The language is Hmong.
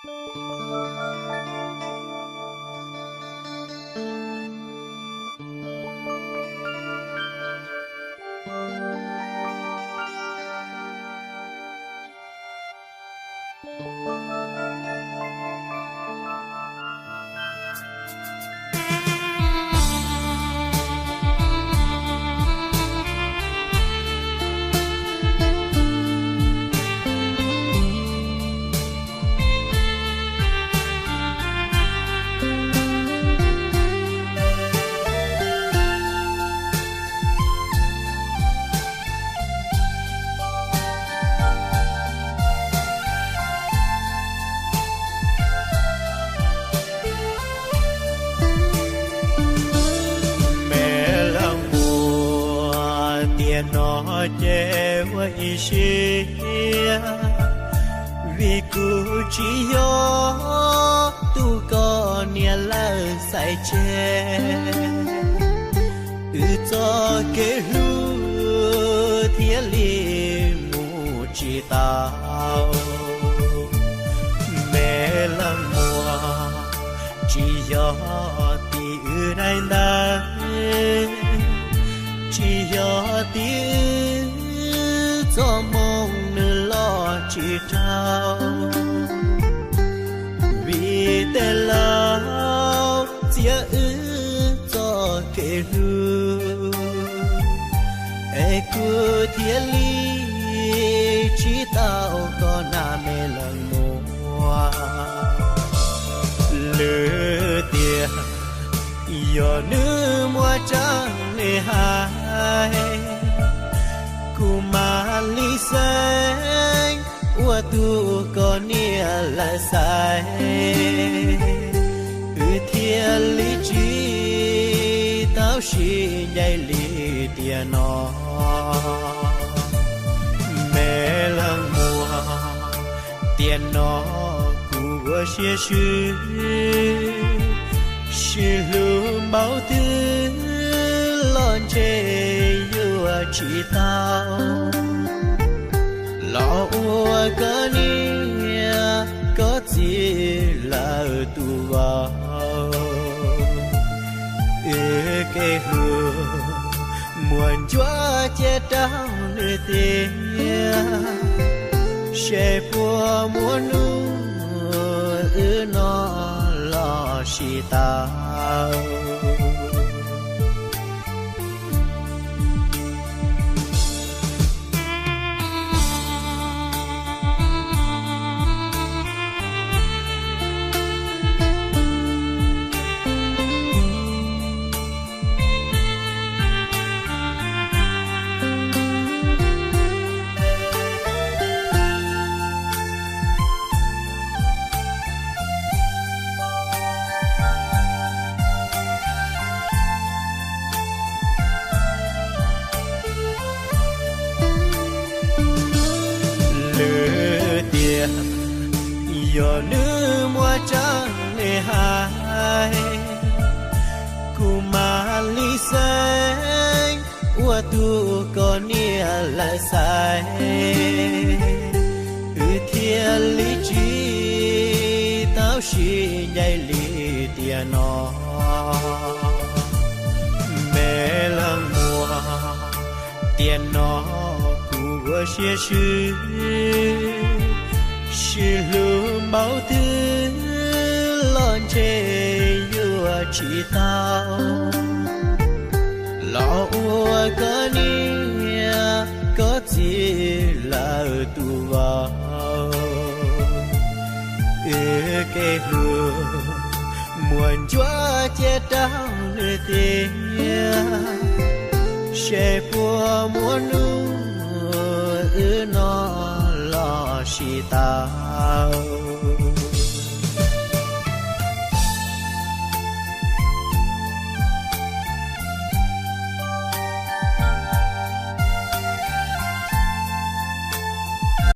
Me leej muam, tiam no ces ua ib siab, vim kuv tsis yog tus koj niam lawv xaiv tseg, wb txoj kev hlub thiaj li mus tsis tau. Me leej muam, tsis yog tim wb daim ntawv, tsis yog tim wb txoj moo nws los tsis raug, vim tej laus txiav wb txoj kev hlub, es kuv thiaj li tsis tau koj na me leej muam. Lwm tiam yog nws muaj tseeb li hais, kuv mam li xeeb ua tus koj niam lawv xaiv, wb thiaj li tsis tau sib ncaim li tiam no. Me leej muam, tiam no kuv ua siab swb, sib hlub npaum twg los ntshe yuav tsis tau, los ua koj niam koj txiv lawv tus vauv. Wb kev hlub muaj ntsuab cia rau nws tiag, seb puas muaj hnub wb no los sib tau. Lwm tiam yog nws muaj tseeb li hais, kuv mam li xeeb ua tus koj niam lawv xaiv, wb thiaj li tsis tau sib ncaim li tiam no. Me leej muam, tiam no kuv ua siab swb, sib hlub npaum twg los ntshe yuav tsis tau, los ua koj niam koj txiv lawv tus vauv. Wb kev hlub muaj ntsuab cia rau nws tiag, seb puas muaj hnub wb no los sib tau.